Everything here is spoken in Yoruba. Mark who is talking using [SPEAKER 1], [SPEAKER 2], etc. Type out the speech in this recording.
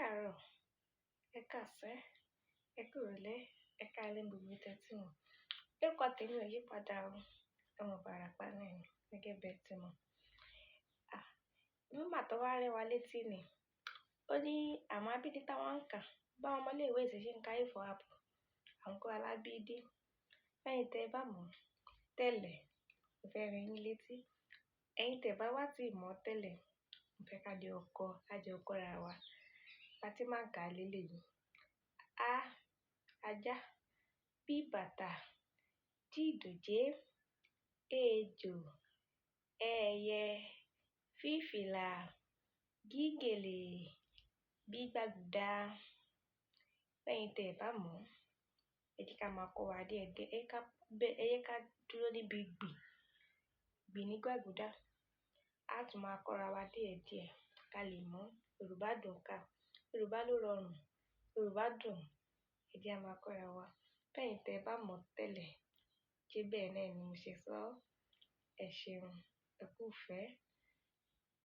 [SPEAKER 1] káàárọ̀, ẹ káàsán, ẹ kú ìrọ̀lẹ́, ẹ káalẹ́ ní gbogbo ibi tẹ́ tí ń wò. Orúkọ tèmi ò yí padà o. Ọmọ Ìbàràpá náà ni, gẹ́gẹ́ bí ẹ ti mọ̀. À, nígbà tó wá rán wa létí ni, ó ní àwọn abídí táwọn ń kà, báwọn ọmọ ilé ìwé ṣe ń ka A for apple, àwọn kọ́ alábídí. Ẹ̀yin tẹ bá mọ̀ tẹ́lẹ̀, mo fẹ́ rán yín létí. Ẹ̀yin tẹ bá wá tí mọ̀ tẹ́lẹ̀, mo fẹ́ ká jọ kọ́, ká jọ kọ́ra wa. Bá tí máa ń kà lélẹ̀ yìí. A, ajá, B bàtà, D dòjé, E ejò, Ẹ ẹyẹ, F fìlà, G gèlè, B gbàgúdá. Ẹ̀yin tẹ bá mọ̀, ẹ jẹ́ ká máa kọ́ wa díẹ̀díẹ̀. Ẹ ká bẹ́, ẹ jẹ́ ká dúró níbi gbì, gbì ní gbàgúdá. A tún máa kọ́ra wa díẹ̀díẹ̀ ká lè mọ̀. Yorùbá dùn ká, Yorùbá ló rọrùn, Yorùbá dùn. Ẹ jẹ́ a máa kọ́ra wa. Ẹ̀yin tẹ bá mọ̀ tẹ́lẹ̀, ṣé bẹ́ẹ̀ náà ni mo ṣe sọ? Ẹ ṣeun, ẹ kú ìfẹ́.